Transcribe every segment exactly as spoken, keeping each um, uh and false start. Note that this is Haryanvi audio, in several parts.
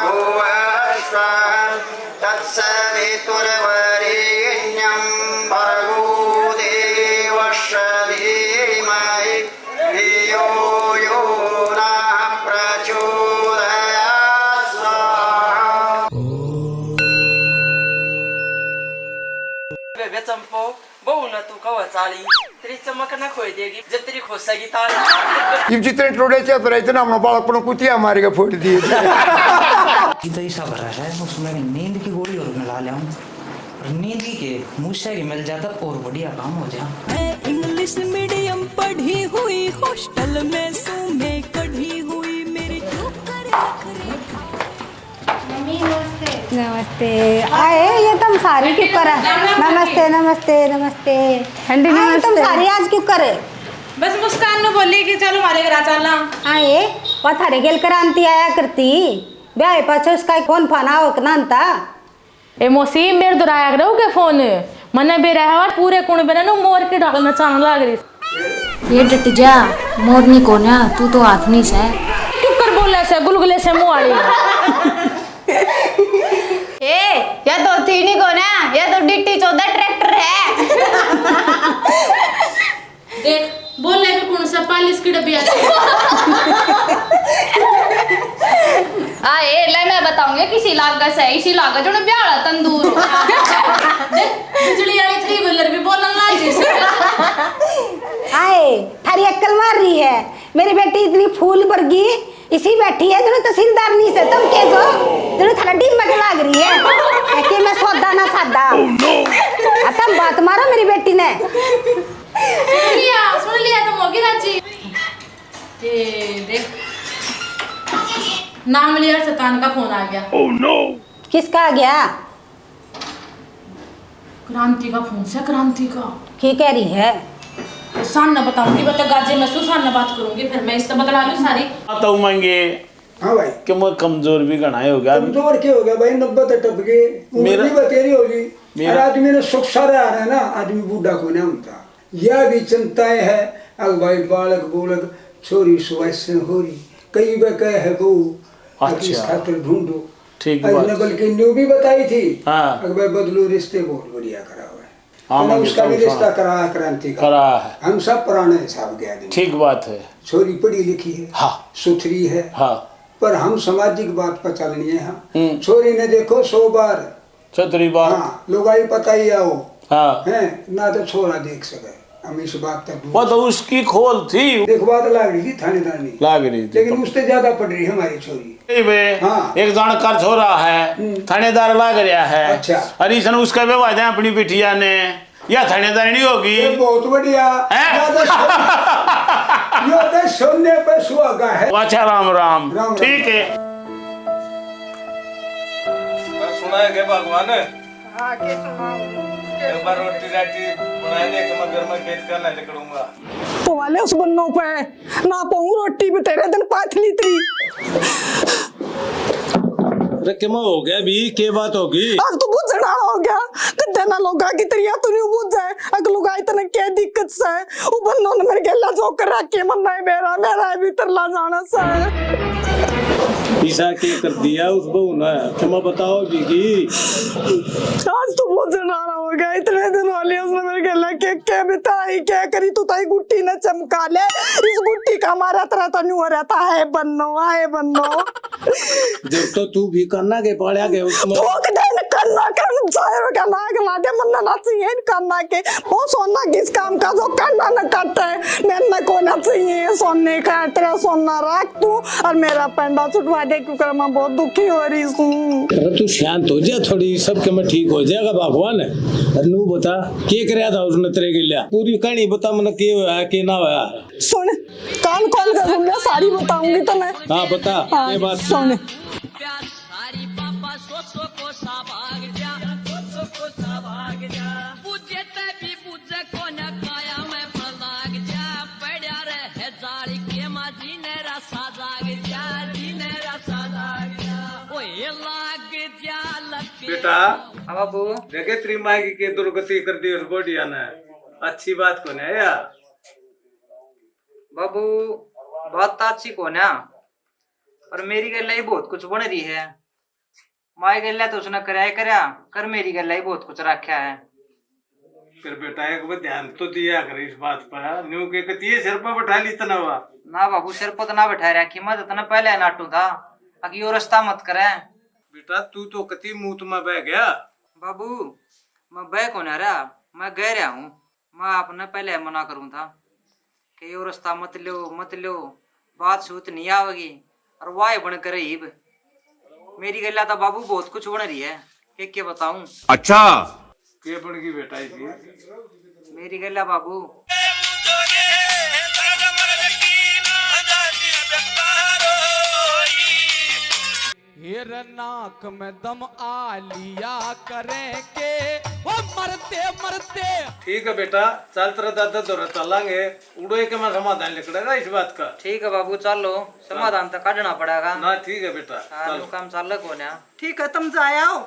स्वाहा। तत्सवितुर्वरेण्यं भर्गो देवस्य धीमहि धियो यो नः प्रचोदयात्। स्वाहा। बे, बे चंपो, बहू ना तू कह चाली, तेरी चमक ना खोई देगी, जब तेरी खोसेगी ताली। इब जितने टोड़े चेप रहे, इतना हमने बालकपन कुतिया मार के फोड़ दिए। इतना ही सब रहा है, उसमें नींद की गोली और मिला लिया हूँ। और नींद की के मूसा की मिल जाता और बढ़िया काम हो जा। मैं इंग्लिश मीडियम पढ़ी हुई, हॉस्टल में सू मैं कढ़ी हुई, मेरी क्यों करे नखरे। नमस्ते। आए, ये तुम सारी क्यों करे? नमस्ते, नमस्ते, नमस्ते। आंटी, आए, तुम नमस्ते। सारी आज क्यों करे? बस मुस्कान ने बोली कि चलो हमारे घर आ चलना। आए, वो थारे गेल क्रांति आया करती, ब्याह पाछे उसका फोन फाना हो के ना था। ए मौसी, मेरे तो आया करे के फोन, मने बेरा है और पूरे कुण बेरा नु मोर की ढाल नचान लाग रही। ये डट जा, मोरनी कोन्या, तू तो हाथ नहीं सै। क्यों कर बोले से गुलगुले से मुंह आड़ी। ए, या तो थी नहीं कोन्या, या तो डिट्टी चौदह ट्रैक्टर है। देख, बोले भी कौन सा पालिश की डब्बी आती है। आ, ए, ले मैं बताऊंगी किसी लागत से, इसी लागत जो ब्याह वाला तंदूर। देख, बिजली वाली थ्री व्हीलर भी बोलन लाग गई से। आए, थारी अक्कल मार रही है। मेरी बेटी इतनी फूल वर्गी, इसी बैठी है, जो तहसीलदार नहीं से, तुम के जो, जो थारा डिम्बक लाग रही है। है कि मैं सौदा ना सादा। आ, तुम बात मारो मेरी बेटी ने। सुन लिया, सुन लिया तुम होगी राजी। ये देख, नाम लिया शैतान का फोन आ गया। किसका आ गया? क्रांति का फोन से, क्रांति का। की कह रही है? शान ने बताऊंगी, बता गाजे में सु, शान ने बात करूंगी, फिर मैं इससे बतला लूं सारी। आता हूं मांगे। हाँ भाई। कि मैं कमजोर भी घणा ही हो गया। कमजोर के हो गया भाई, नब्बे तो टप गए, उम्र मेरा भी बतेरी होगी। मेरा और आदमी ने सुख सारा आ रहा है ना, आदमी बूढ़ा को ना होता। यह भी चिंताएं है, अब भाई बालक बोलक छोरी सुवासन हो रही, कई वे कह है बहू, अच्छा। इस खातिर ढूंढो। ठीक बात। ने बल्कि न्यू भी बताई थी, हाँ। अब भाई बदलू रिश्ते बहुत बढ़िया करा हुआ है। हाँ, तो ना उसका भी रिश्ता करा है क्रांति का। करा है। हम सब पुराने हिसाब के आदमी। ठीक बात है। छोरी पढ़ी लिखी है, हाँ। सुथरी है, हाँ। पर हम सामाजिक बात पर चलनी है, हाँ। हम्म। छोरी ने देखो सौ बार छतरी बात। हाँ, लुगाई पता ही आओ। हाँ। हैं, ना तो छोरा देख सके। हम इस बात तक दूर वो तो उसकी खोल थी। देख, बात लाग रही थी थानेदारनी। लाग रही थी लेकिन तो। उससे ज्यादा पढ़ रही है हमारी छोरी। नहीं बे, हाँ। एक जानकार छोरा है, हम्म। थानेदार लाग रहा है। अच्छा। और इसने उसका व्यवहार है अपनी बिटिया ने, या थानेदारनी होगी। ये बहुत बढ़िया। हैं? या तो सुन-, यो तो सुनने पे सुहागा है। अच्छा, राम राम। राम राम। ठीक है। बस सुना है के भगवान? हाँ, के सुनाऊं? एक बार रोटी राटी बना ले, तो मैं घर में खेत का ना निकलूंगा। तो वाले उस बन्नों पे ना पाऊं रोटी भी तेरे दिन पाथली तेरी। अरे, किमा हो गया भी? के बात होगी? आज तो बुझना हो गया। कदे ना लोगा की तरिया तू नहीं बुझे। अक लुगाई तने के दिक्कत से? वो बन्नों ने मेरे गेला जो कर रखे, मन्ना ही मेरा, मेरा भी तरला जाना से। ईसा के कर दिया उस बहू ने? क्षमा बताओ जी की। आज तो बहुत जनाना हो गया, इतने दिन हो लिए उसने मेरे गेला के, के बिताई, क्या करी, तू ताई गुट्टी ने चमका ले। इस गुट्टी का मारा तरह तो न्यू रहता है बन्नो, आए बन्नो। जब तो तू भी काना के पाल्या के उसमें। थूक दे न काना के, जाहिर का नाक ला दे, मन्ना ना चाहिए इन काना के। वो सोना किस काम का जो काना न काटे, मैंने कोना चाहिए सोने का, तेरा सोना रख तू और मेरा पैंडा छुटवा दे, क्योंकि मैं बहुत दुखी हो रही हूँ। अरे तू शांत हो जा थोड़ी, सब के में ठीक हो जाएगा भगवान। अरे नू बता, के करया था उसने तेरे के लिया? पूरी कहानी बता, मने के होया, के ना होया। सुन, कान खोल के सुन ले, सारी बताऊंगी तने। हाँ, बता, हाँ, ये बात सुन। प्यार सारी पापा सो सो को सा भाग जा, सो सो को सा भाग जा। बुझे ते भी बुझे कोन्या काया में पलाग जा, पड़या रहे जाल के माँ जीने रा सा जाग जा, जीने रा सा जाग जा। ओए लाग जा लग बेटा। हाँ बाबू। देखे तेरी माँ की के दुर्गति कर दी उस गोडिया ने, अच्छी बात कोन्या यार। बाबू, बात तो अच्छी कोन्या, पर मेरी गेल्या ही बहुत कुछ बन रही है। माई गेल्या तो उसने करया ही करया, कर मेरी गेल्या ही बहुत कुछ रखा है। फिर बेटा, एक बार ध्यान तो दिया कर इस बात पर, न्यू के कती ये सिर पर बैठा ली इतना हुआ। ना बाबू, सिर पर तो ना बैठा रखी, मैं तो तने पहले नाटू था, अक यो रास्ता मत करे। बेटा, तू तो कती मूत में बह गया। बाबू, मैं बह को ना रहा, मैं गह रहा हूँ। मैं आपने पहले मना करूँ था कि यो रास्ता मत लो, मत लो, बात सूत नहीं आवेगी। और वाह बन कर ईब मेरी गेल्या तो बाबू बहुत कुछ बन रही है, के के बताऊं। अच्छा। के बन गई बेटा इसी? मेरी गेल्या बाबू। हेर नाक में दम आ लिया करें के, वो मरते मरते। ठीक है बेटा, चल तेरे दादा धोरे चलांगे, उड़ो एक में समाधान निकलेगा इस बात का। ठीक है बाबू, चलो, समाधान तो काढ़ना पड़ेगा। ना, ठीक है बेटा, हाँ, चलो। न्यू काम चल को ना। ठीक है, तुम जाए आओ।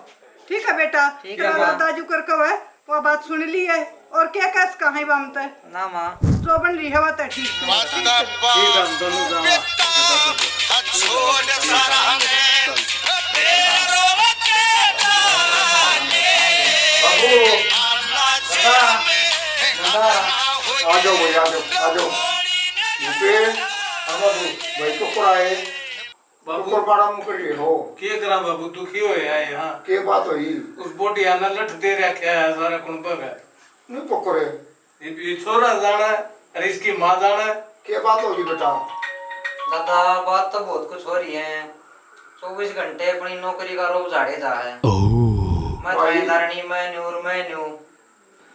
ठीक है बेटा, ठीक है तेरा माँ। दादा जो कर कहे, वो बात सुन ली है। और क्या कह सका है बाम तै? ना माँ। जो बन रही है वो तो ठीक से। ठीक है, हम दोनों जावा। बाबू, दादा, दादा, आ जाओ भाई, आ जाओ, आ जाओ। भूपे, हाँ बाबू। भाई तो पड़ा है। बाबू। ऊपर बड़ा मुकर रहे हो। के करा बाबू, दुखी होए आए हाँ। के बात हुई? उस बोटिया ने लठ दे रखा है सारा कुणबा का। नहीं पकड़े। ये, ये छोरा जाना है और इसकी माँ जाना है। के बात होगी बेटा? दादा, बात तो बहुत कुछ हो रही है। चौबीस घंटे अपनी नौकरी का रोब झाड़े जा है। ओह। मैं भाई। थानेदारनी, मैं न्यू और मैं न्यू।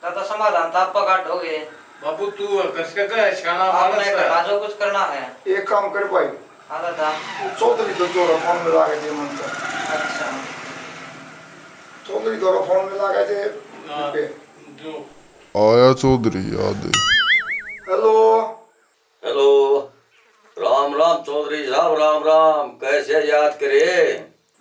दादा, समाधान तो आपका काटोगे। बाबू, तू कर सके, सियाना आपने मानस है। कहा जो कुछ करना है। एक काम कर भाई। हाँ दादा। चौधरी तो जोड़ा फोन मिला के दे मन तो। अच्छा। चौधरी जोड़ा फोन मिला के दे। हाँ, पे। जो। आया चौधरी याद। हेलो। हेलो, राम राम चौधरी साहब, राम राम। कैसे याद करे?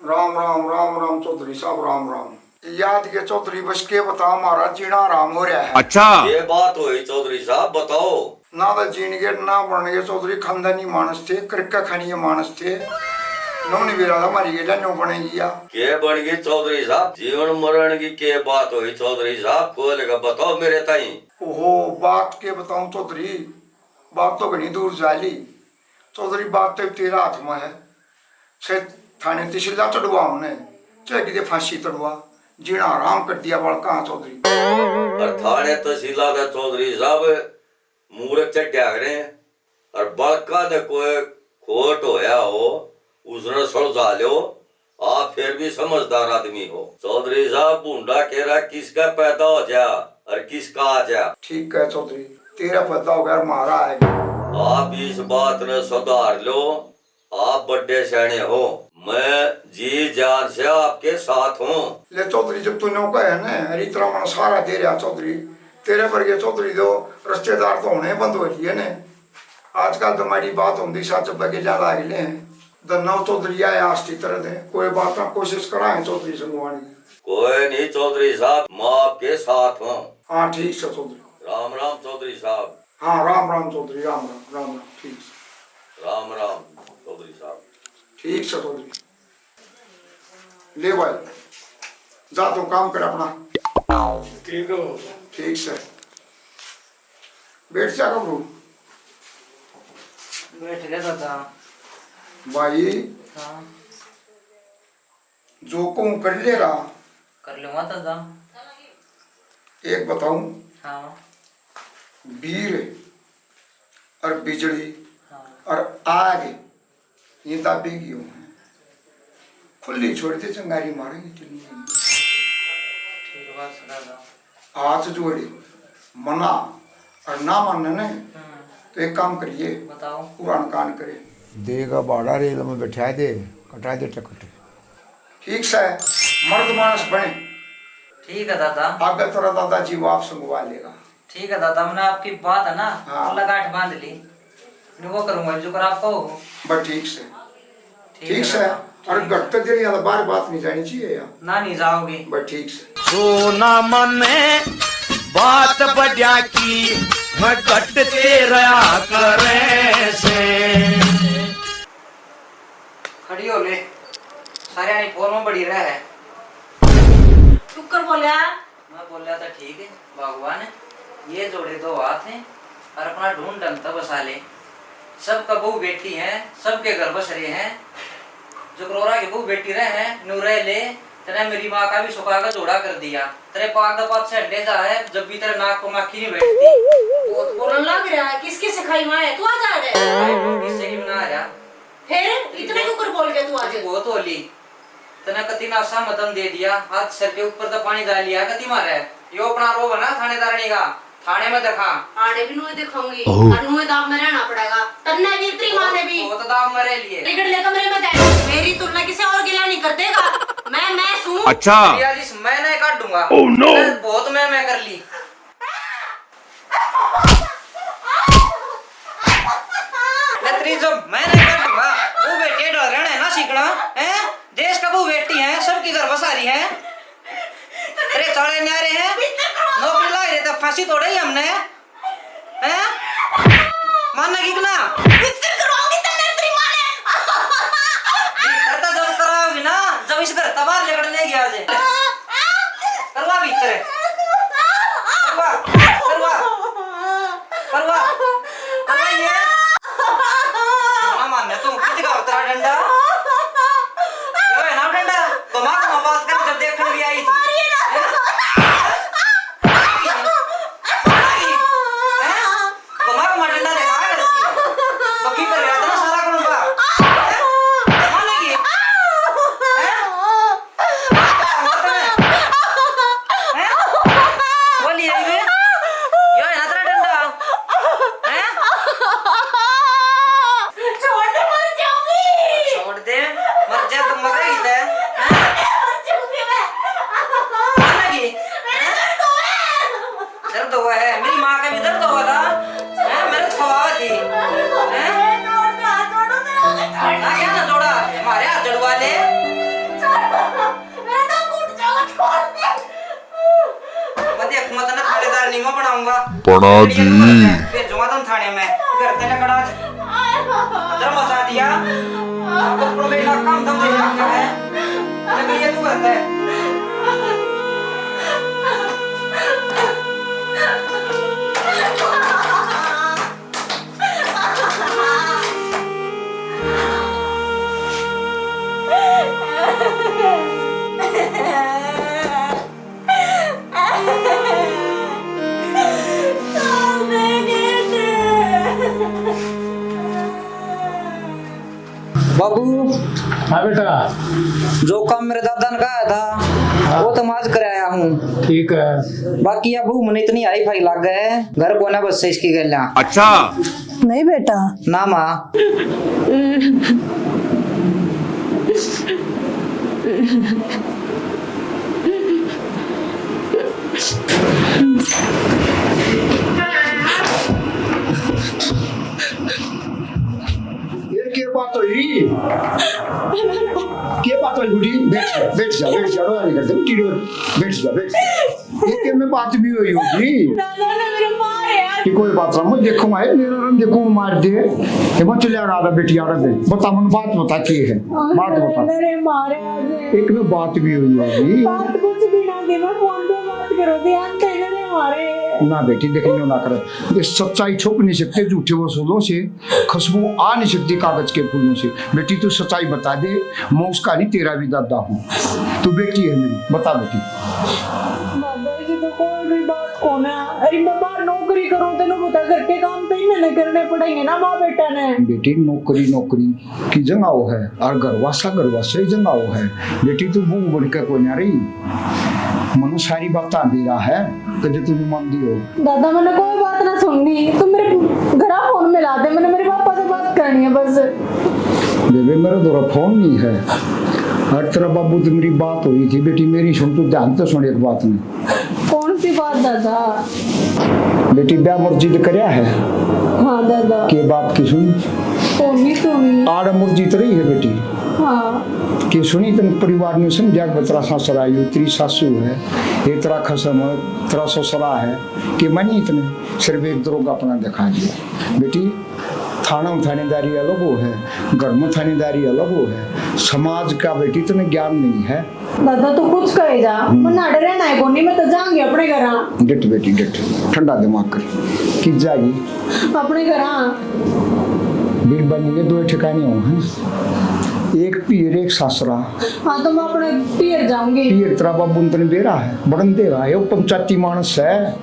राम राम, राम राम चौधरी साहब, राम राम। याद के चौधरी, बस के बता, हमारा जीना हराम हो रहा है। अच्छा। ये बात हुई चौधरी साहब, बताओ। ना तो जीन के ना बन गए चौधरी, खानदानी मानस थे, करके खानिए मानस थे। नौनी बेरा था हमारी गेला न्यू बनेगी या। के बन गई चौधरी साहब, जीवन मरण की के बात हुई चौधरी साहब, खोल के बताओ मेरे ताई। ओहो, बात के बताऊं चौधरी, बात तो घणी दूर जा ली। चौधरी, बात तो तेरा हाथ में है। चाहे थाने तहसीला चढ़वा हमने, चाहे किते फांसी चढ़वा, जीना हराम कर दिया बालका चौधरी। और थाने तहसीला का चौधरी साहब मूर्ख चढ़या करे, और बालका ने कोई खोट होया हो, उसने सुलझा लो। आप फिर भी समझदार आदमी हो। चौधरी साहब, भूंडा केरा किसका पैदा हो जा और किसका आ जा? ठीक है चौधरी, तेरा पैदा हो गया और म्हारा आएगा। आप इस बात ने सुधार लो, आप बड़े सियाने हो, मैं जी जान से आपके साथ हूँ। ले चौधरी, जब तू न्यू कहे ना, अरे इतना मन सारा दे रहा चौधरी, तेरे वर्गे चौधरी दो रिश्तेदार तो होने बंद हो लिए ने। आजकल तो माड़ी बात होंदी, सच बगेला लाग ले। धन्ना चौधरी आया आस्ती तरह दे, कोई बात ना कोशिश करा है चौधरी संगवानी। कोई नहीं चौधरी साहब, मैं आपके साथ हूँ। हाँ, ठीक से चौधरी। राम राम चौधरी साहब। हाँ, राम राम चौधरी, राम राम, राम राम, ठीक से। राम राम चौधरी साहब। ठीक से चौधरी। ले भाई, जा तू काम कर अपना। ठीक हो। ठीक से। बैठ जा कबरू। बैठ गया दादा। भाई, हाँ। जो कहूँ कर लेगा। कर लूँगा दादा। एक बताऊँ? हाँ। बीर और बिजली हाँ। और आग, ये दाबी की हूँ। खुली छोड़ दे, चंगारी मारेंगे तीनों। ठीक बात है दादा। हाथ जोड़े, मना और ना माने ने, हम्म। तो एक काम करिए, बताओ। पुरान कान करे। देगा भाड़ा रेल में बैठा दे, कटा दे टिकट। ठीक से, मर्द मानस बने। ठीक है दादा। आगे तेरा दादा जी वापस मंगवा लेगा। ठीक है दादा, मैंने आपकी बात है ना, हाँ। लगा के बांध ली। मैं वो करूंगा जो कर आपको हो। बस ठीक से। ठीक ठीक है से। दादा। अरे ठीक है। घर तक जरी बाहर बात नहीं जानी चाहिए यार। ना, नहीं जाओगी। बस ठीक से। जो ना माने बात बड्या की, मैं घट के रहा करे से। खड़ी हो ले। सारे आनी फोन में बड़ी रह है। क्यों कर बोलिया? मैं बोलिया तो ठीक है, भगवान, ये जोड़े दो हाथ हैं और अपना ढूंढ ढंग तक बसा ले। सबका बहू बेटी है, सबके घर बस रहे हैं। जो करोरा के बहू बेटी रहे हैं, नू रह ले। तने मेरी माँ का भी सुखा के जोड़ा कर दिया। तेरे पाग का पाछे हंडे जा है, जब भी तेरे नाक को माखी नहीं बैठती। बहुत बोलन लग रहा है, किसकी सिखाई माँ है? तू आ जा रे। किससे की बना रहा? फिर इतने क्यों कर बोल गया तू आज? बहुत होली। तने कति ना सा मदन दे दिया, आज सर के ऊपर तो पानी डाल लिया कति मारे। यो अपना रोब है ना थानेदारनी का, थाने में दिखा। आड़े भी नुए दिखाऊंगी। ओह। और नुए दाब में रहना पड़ेगा। तन्ने भी, तेरी माँ ने भी। बहुत दाब में रह लिए। बिगड़ ले कमरे में तै। मेरी तुलना किसी और गिला नहीं कर देगा। मैं, मैं सूं। अच्छा। आज इस मैं नहीं काटूंगा। Oh no। मैं बहुत मैं, मैं कर ली। नतरी जो मैं नहीं काटूंगा, वो बेटे डर रहना है ना सीखना, हैं? देश का वो बेटी है, सबकी घर बसा रही है। अरे चाले न्यारे हैं, नौकरी लाग रहे तो फांसी तोड़े ही हमने, हैं? मानेगी कि ना? भीतर करवाऊंगी तन्ने तेरी माँ ने। भीतर तो जब कराओगी ना, जब इस घर तबार लेकर नहीं गया जे। करवा भीतर। करवा, करवा। करवा, करवा ये। ना माने तू, कित का उतरा डंडा? यो है ना डंडा? तो माँ को बात कर जब देखने भी आई थी। हैं? हैं? तुम्हारा मटंडा देखा है लड़की? तो की कर रहा था सारा करूंगा? हैं? मानेगी? हैं? हैं? बोली है ये? यो है ना तेरा डंडा? हैं? छोड़ दे, मर जाऊंगी। छोड़ दे, मर जा तो मरेगी ते। हैं? मर जाऊंगी मैं। मानेगी? मेरे हैं? दर्द हुआ है। दर्द हुआ है, मेरी माँ का भी दर्द हुआ था। हैं, मेरे तो खवावा थी। हैं? छोड़ दे, हाथ जोड़ो, मेरा हाथ छोड़ दे। ना, क्या ना जोड़ा? हमारे हाथ जड़वा ले। छोड़, मेरा तो घुट जाओ, छोड़ दे। मैं देख, मैं तन्ने थानेदार नहीं मैं बनाऊंगा। बना दी। भेजूंगा तुम थाने में। घर ते निकल आज। धर्म मचा दिया। अब तो मेरा काम धंधे जाके है। जब ये तू करता है। बाबू। हाँ बेटा। जो काम मेरे दादा ने कहा था, हाँ। वो तो मैं आज कर आया हूँ। ठीक है। बाकी अब बहू मने इतनी हाई फाई लाग गए, घर कोना बस से इसकी गैला। अच्छा। नहीं बेटा। ना माँ। ये के बात हुई? के बात हुई गुडी? बैठ जा, बैठ जा, बैठ जा, रोया नहीं करते, उठी रो, बैठ जा, बैठ जा। ये के में बात भी हुई होगी? दादा ने मेरे मारे यार। कि कोई बात ना, मैं देखूंगा, है, मेरा रंग देखूंगा, मार दे। ये मैं चले आ रहा था, बेटी आ रहा था। बता, मन बात बता, के है? बात बता। दादा ने मारे आज। एक में बात भी हुई होगी। बात कुछ भी ना दे, मैं फोन पे बात करो, ध्यान दे मेरे मारे। ना बेटी, देख, यूं ना कर। ये सच्चाई छुप नहीं सकते झूठे वसूलों से, खुशबू आ नहीं सकती कागज के फूलों से। बेटी, तू सच्चाई बता दे, मैं उसका नहीं, तेरा भी दादा हूँ। तू बेटी है मेरी, बता बेटी। बाबा जी, तो कोई भी बात को ना। अरे, मैं बाहर नौकरी करूँ, तेनों बता, घर के काम तो इन्हें करने पड़ेंगे ना माँ बेटा ने। बेटी, नौकरी, नौकरी की जंगाओ है और घरवासा, घरवासा ही जंगाओ है। बेटी, तू बहू बन के कोई ना रही। मनु सारी बात दे रहा है, कदे तू भी मान दी हो। दादा, मैंने कोई बात ना सुननी, तू मेरे घरा फोन मिला दे, मैंने मेरे पापा से बात करनी है बस। बेबे, मेरे धोरा फोन नहीं है। और तेरा बाबू तो मेरी बात हुई थी, बेटी मेरी सुन, तू ध्यान तो सुन एक बात में। कौन सी बात दादा? बेटी, ब्याह मुर्जिद करया है? हाँ दादा। के बात की सुनी? कोनी सुनी। आड़ मुर्जिद रही है बेटी। हाँ। के सुनी तन परिवार ने समझा के तेरा सासरा आयु, तेरी सासू है, ये तेरा खसम है, तेरा ससुरा है, कि मैंने इतने सिर्फ एक दरोगा अपना दिखा दिया। बेटी, थाना में थानेदारी अलग हो है, घर में थानेदारी अलग हो है। समाज का बेटी तने ज्ञान नहीं है। दादा, तू कुछ कहे जा, हम्म। मैं नाड़े रहना है कोनी, मैं तो जाऊंगी अपने घर। डट बेटी, डट, ठंडा दिमाग कर। कित जाएगी? अपने घर। बीरबानी के दो ठिकाने हो हैं, एक पीर, एक सासरा। हाँ, तो मैं अपने पीर जाऊंगी। पीर तेरा बाबू ने तने बेरा है, बड़न देगा, ये पंचायती मानस है।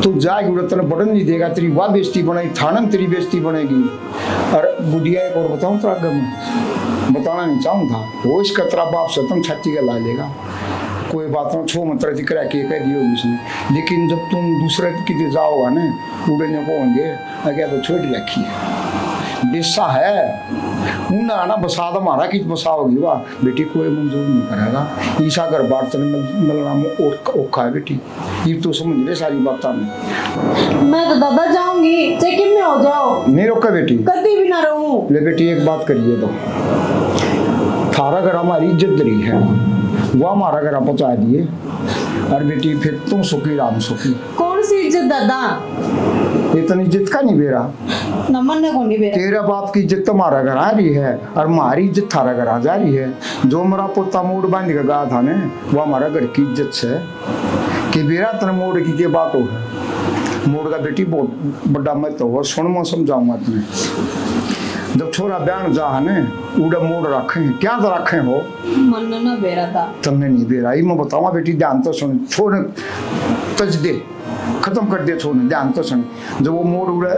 तू जाएगी उड़े, तने बड़न नहीं देगा, तेरी वाह बेइज्जती बनेगी, थाने में तेरी बेइज्जती बनेगी। और गुडिया, एक और बताऊं तेरा गम, बताना नहीं चाहूँ था, वो इसका तेरा बाप सतम छाती का ला लेगा। कोई बात ना, छो मंत्र जिक्र है, के कह दियो उसने, लेकिन जब तुम दूसरे की दे जाओगा ना, उड़े ने को होंगे, अगे तो छोड़ रखी है, बेसा है, उन्हें आना बसा दो, हमारा की बसाओगी? वाह बेटी, कोई मंजूर नहीं करेगा। ईसा घर बार तने मिल-, मिलना में और औखा है बेटी। ये तो समझ ले सारी बातें में। मैं तो दादा जाऊंगी, चाहे किम में हो जाओ। नहीं रोका बेटी। कभी भी ना रहूं। ले बेटी, एक बात करिए तो, थारा घर हमारी इज्जत रही है, वो हमारा घर पहुंचा दिए। और बेटी, फिर तुम सुखी, राम सुखी। कौन सी इज्जत दादा? इतनी इज्जत का नहीं बेरा। ना, मन्ने को नहीं बेरा। तेरा बाप की इज्जत तुम्हारा घर आ रही है और हमारी इज्जत थारा घर आ जा रही है। जो मेरा पोता मूड बांध के गया था ने, वो हमारा घर की इज्जत से। कि बेरा तने मोड़ की के बात हो है? मोड़ का बेटी बहुत बड़ा महत्व हो, सुन मैं समझाऊंगा तने। जब छोरा ब्याहन जा है ने, उड़े मोड़ रखे हैं, क्या तो रखे हो? मन ना बेरा था। तमने नहीं बेरा, ये मैं बताऊंगा बेटी, ध्यान तो सुन, छोड़ तज दे, खत्म कर दे, छोड़, ध्यान तो सुन। जब वो मोड़ उड़े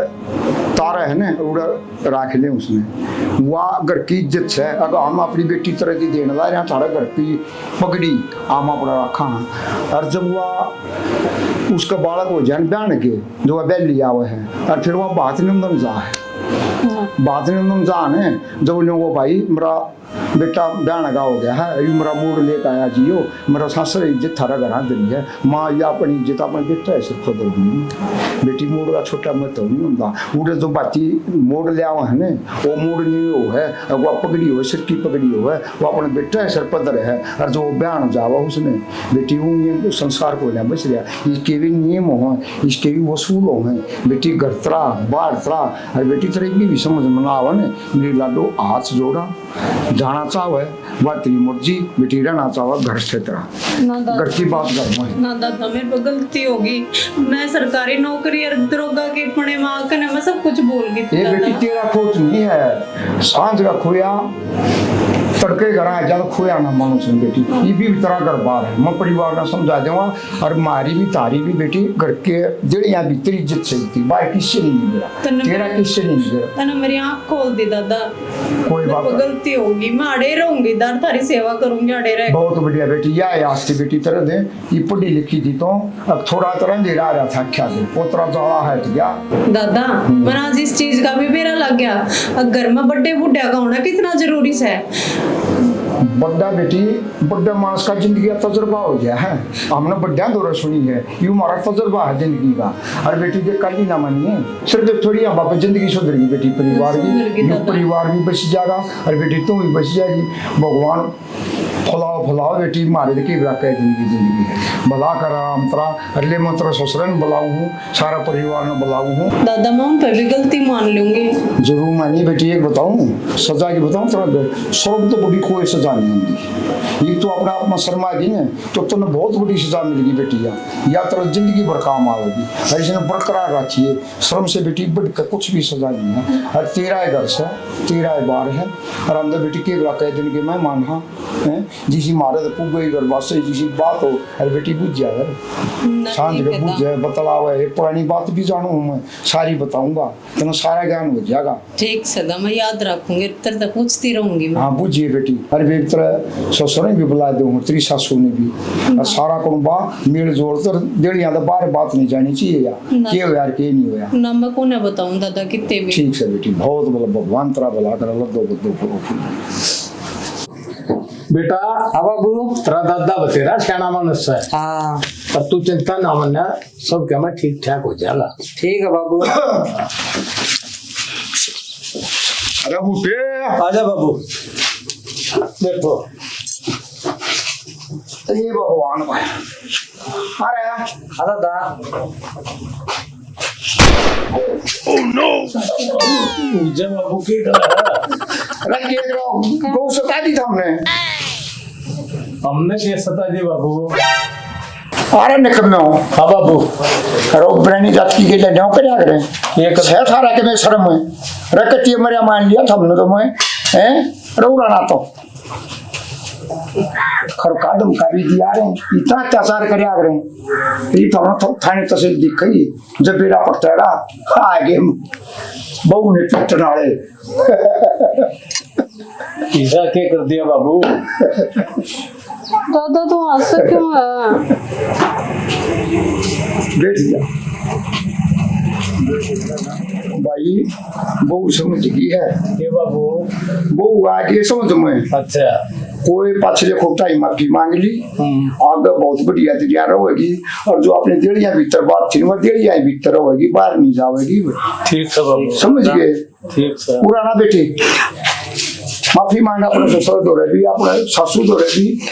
तारा है ना, उड़े राख ले उसने। वाह, घर की इज्जत है। अगर हम अपनी बेटी तरह की देने ला रहे हैं, थारा घर की पगड़ी हम अपना रखा है। और जब वह उसका बालक हो जाए ब्याह के, जो वह बैली आवे है, और फिर वह बात निंदन जा है, हाँ। बात निंदन जा ने, जब उन्हें वो भाई मेरा बेटा ब्याह का हो गया है, ये मेरा मूड लेकर आया जियो, मेरा सासर इज्जत थारा घर धरी है, माँ या अपनी इज्जत अपने बेटा है सिर पर धरनी। बेटी मूड का छोटा महत्व नहीं होता। उड़े जो बाती मोड़ ले आओ है ने, वो मोड़ नहीं हो है, अगवा पगड़ी हो, सिर की पगड़ी हो है, वो अपने बेटा है सिर पर धरे है, और जो ब्याह जावा उसने, बेटी वो ये संसार को ना बच रहा, इसके भी नियम हो, इसके भी वसूल हो हैं। बेटी घर तरा, बाहर तरा, और बेटी तेरे भी, भी समझ में ना आवे ने, मेरी लाडो हाथ जोड़ा, जाना चाहे वह तेरी मर्जी, बेटी रहना चाहे घर से तेरा। ना दादा। घर की बात घर में। ना दादा, मेरे पे गलती होगी। मैं सरकारी नौकरी और दरोगा के पने में आकर मैं सब कुछ भूल गई थी ये दादा। बेटी तेरा खोट नहीं है, सांझ का खोया, तड़के घर आ जा, खोया ना मानो सुन बेटी। हाँ। ये भी तेरा घर बार है, मैं परिवार ना समझा देवा। और मारी भी, थारी भी बेटी, घर के जड़ियां भीतर इज्जत सही थी, बाहर किससे नहीं निकला, तन्ने तेरा मेरे, किससे नहीं निकला। तन्ने मेरी आंख खोल दी दादा। कोई बात नहीं। गलती होगी, मैं अड़े रहूंगी, दर थारी सेवा करूंगी, अड़े रह। बहुत बढ़िया बेटी, या है आज की बेटी तरह दे, ये पढ़ी लिखी थी तो अब थोड़ा तरह अंधेरा आ रहा था, क्या दे, वो तरह जाला है तो क्या। दादा, हम्म। मना जिस चीज का भी बेरा लग गया, अब घर में बड्डे बुढ़िया का होना कितना जरूरी है। बड्डा बेटी, बड्डा मानस का जिंदगी का तजुर्बा हो गया है। हमने बड्डा दौरा सुनी है, ये हमारा तजुर्बा है जिंदगी का। और बेटी देख, कल ही ना मानिए, सिर्फ एक थोड़ी हम बापे जिंदगी सुधर गई बेटी, परिवार सुधर गई की, ये दादा। परिवार भी बस जाएगा और बेटी तू भी बस जाएगी। भगवान फुलाओ, फुलाओ बेटी, मारे तो के बरा कह जिंदगी, जिंदगी है। भला कर आराम तरा, अगले मंत्र ससुरन बुलाऊ हूँ, सारा परिवार ने बुलाऊ हूँ। दादा, मैं उन पे भी गलती मान लूंगी। जरूर मानिए बेटी, एक बताऊँ, सजा की बताऊँ तुरंत, स्वर्ग तो बड़ी कोई सजा नहीं होती। ये तो अपना आप में शर्मा गई ना, तो तुमने बहुत बड़ी सजा मिल गई बेटी। या, या तेरा जिंदगी भर काम आवेगी। और इसने बरकरार रखिए, शर्म से बेटी बढ़ के कुछ भी सजा नहीं है। और तेरा ही घर से, तेरा ही बार है। और हम तो बेटी के बरा कह दिन के मेहमान हाँ, हैं? जिसी मारे तो पुगे ही घर बस, जिसी बात हो, अरे बेटी बुझ जाए। ना, सांझ ठीक के है बुझ ना। जाए, बतलावे, ये पुरानी बात भी जानू हूँ मैं, सारी बताऊंगा, तेना सारा ज्ञान हो जाएगा। ठीक सै, मैं याद रखूंगी, तेरे तै पूछती रहूंगी मैं। हाँ, बुझिए बेटी। अरे बेटी, तेरे ससुर ने भी बुला दूंगा, तेरी सासू ने भी। ना। और सारा कुणबा मेल जोल कर देड़िया तो बाहर बात नहीं जानी चाहिए यार। ना। के हो यार, के नहीं हो यार। ना, मैं कोने बताऊं दादा कितने भी। ठीक सै बेटी, बहुत भला, भगवान तेरा भला करे, लद्दो बद्दो करो। बेटा, हाँ बाबू। तेरा दादा बतेरा सियाणा मानस है। हाँ। पर तू चिंता ना मन, सब क्या मैं ठीक ठाक हो जाएगा। ठीक है बाबू। अरे बूटे। आजा बाबू। बैठो। ये भगवान भाई। अरे। हाँ दादा। Oh no! जब बाबू के करा। अरे, के करो? गौ सता दी था हमने। हमने के सता दी बाबू? अरे निकम्मे हो। हाँ बाबू। अरे ब्रैनी जात की गेले न्याव करया करे। ये कर- छह सारा के मैं शर्म है। रकती मरिया मान लिया था हमने तो मैं। हैं? रौरा ना तो। खर कादम का भी दिया रे। इतना अत्याचार करया करे। ये तो हम तो थाने तहसील दिख गई। जब बेरा पटरा आ गए बहू ने पिटन वाले। ऐसा क्या कर दिया बाबू? दादा, तू हंस क्यों है? बैठ जा भाई, बहू समझ गई है। ये बाबू, बहू आ गई समझ में। अच्छा। कोई पाछले खोटा ही माफी मांग ली, हम्म। आगे बहुत बढ़िया तैयार होगी। और जो अपने देड़िया भीतर बात थी, वो देड़िया ही भीतर होगी, बाहर नहीं जावेगी। ठीक है बाबू। समझ गए? ठीक है। पुराना बेटे, माफी मांग अपने ससुर दो रहे भी, अपने सासू दो रहे भी।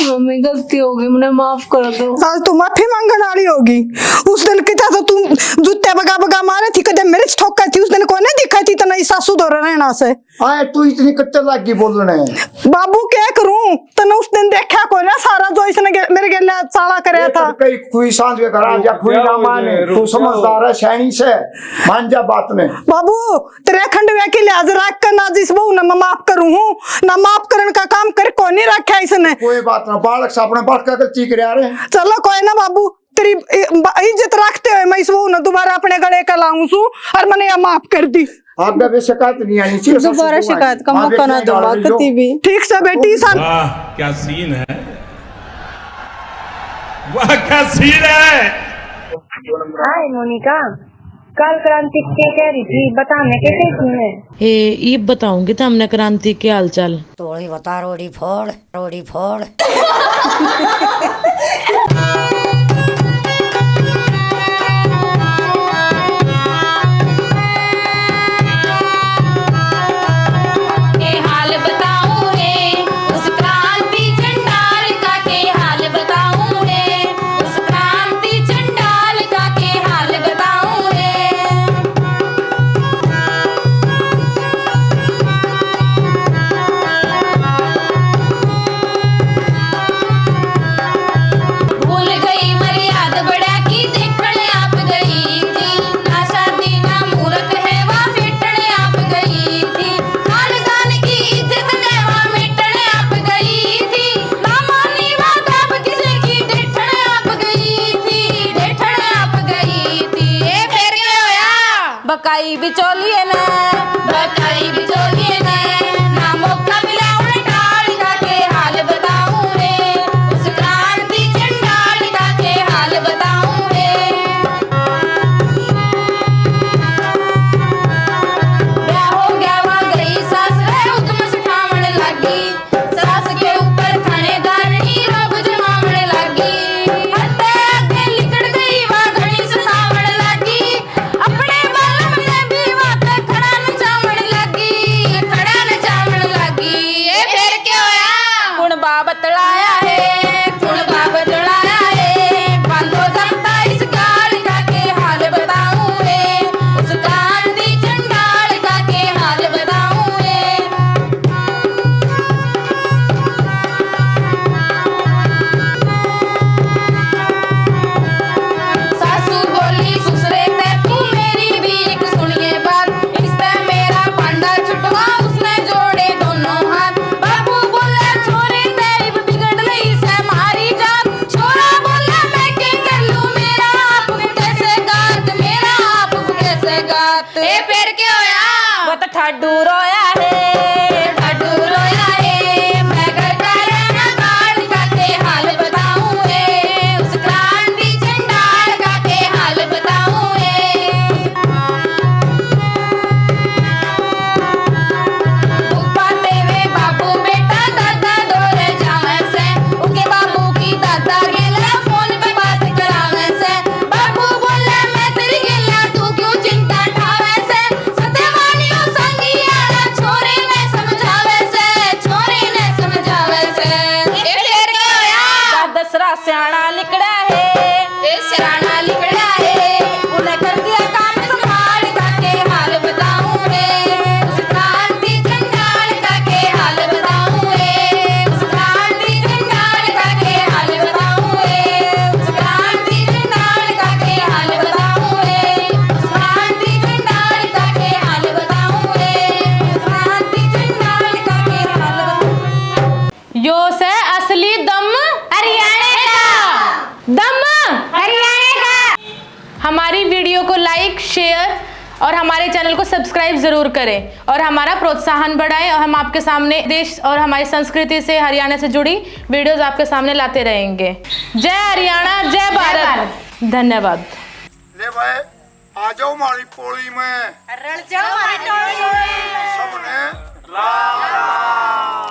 मम्मी, गलती हो गई, मुझे माफ कर दो। आज तू माफी मांगण वाली होगी। उस दिन कितना तो तू जूते बगा बगा मारे थी, कदे मेरे ठोका थी, उस दिन कोने दिखा थी तना सासू दो रहना से। आए, तू इतनी कट्टर लाग गई बोलने। बाबू, क्या करूं? तने उस दिन देखा को ना सारा जो इसने गे-, मेरे गेले चाला करया था। कई कोई सांझ के घर आ जा, कोई ना माने। तू समझदार है, सयानी से, मान जा बात ने। बाबू, तेरे खंडवे की लाज रख कर ना जिस बहू ने मैं माफ करूं हूं, ना माफ करन का काम कर को नहीं रखा इसने। कोई बात ना, बालक से अपने बालक का गलती करे आ रहे। चलो कोई ना बाबू, तेरी इ-, ब-, इज्जत रखते हुए मैं इस बहू ने दोबारा अपने गले का लाऊं सू और मैंने या माफ कर दी। आगे भी शिकायत नहीं आनी चाहिए, दोबारा शिकायत का मौका ना दूंगा कती भी। ठीक से बेटी, सन। वाह, क्या सीन है, वाह, क्या सीन है। हाय मोनिका, कल क्रांति के कह रही थी, बता मैं कैसे सीन है? ए, ये बताऊंगी तो हमने क्रांति के हाल चाल। थोड़ी बता रोड़ी फोड़। रोड़ी फोड़। के हाल बताऊं रे, उस क्रांति चंडाल का के हाल बताऊं रे, उस क्रांति चंडाल का के हाल बताऊं रे। भूल गई मर्याद बड़ा की देखण आप गई थी, ना शादी ना मूरत है वा फेटण आप गई थी, खानदान की इज्जत ने वा मेटण आप गई थी, ना मानी वा बाप किसे की डेठण आप गई थी, डेठण आप गई थी। ए फिर क्या होया? बकाई बिचौलिए ने, बकाई बिचौलिए ने, ना मौका मिला उन्हें टाल का के हाल बताऊं रे, उस क्रांति चंडाल का के हाल बताऊं रे। ब्याह हो गया वा गई सास रे, उतम सिखावण लागी। सास के ऊपर थानेदारनी रोब जमावण लागी। हत्ते आगे लिकड़ गई वा घणी सतावण लागी। अपने बालम ने भी वा पे खड़ा नचावण लागी, खड़ा नचावण लागी। ए फिर क्या होया? कुण बा बतलाया है, कुण बा बतलाया है। बांधो जाता इस गाल का के हाल बताऊं रे, उस क्रांति चंडाल का के हाल बताऊं रे। सासू बोली, "ससुरे तै तू मेरी भी एक सुनिए बात, इसतै मेरा पांडा छुटवा, उसने जोड़े दोनों हाथ।" बाबू बोले, "छोरे तै इब बिगड़ रही सै म्हारी जात।" छोरा बोले, "मैं के कर लूं, मेरा आप कैसे गात, मेरा आप कैसे गात।" ए, फिर के होया? वो तो ठाडू रोया है, ठाडू रोया है। मैं घर का रहना काल का के हाल बताऊं रे, उस क्रांति चंडाल का के हाल बताऊं रे। उपाते वे बाबू बेटा दादा दौरे जावे से, उनके बाबू की दादा गेला फोन पे बात करावे से। बाबू बोले, "मैं तेरी गेला, तू क्यों चिंता ठावे से?" सत्यवानियों संगी आला और हमारे चैनल को सब्सक्राइब जरूर करें और हमारा प्रोत्साहन बढ़ाएं, और हम आपके सामने देश और हमारी संस्कृति से, हरियाणा से जुड़ी वीडियोज़ आपके सामने लाते रहेंगे। जय हरियाणा, जय भारत। धन्यवाद। ले भाई, आ जाओ मारी पोली में। रल जाओ हमारी टोली में। सबने राम राम।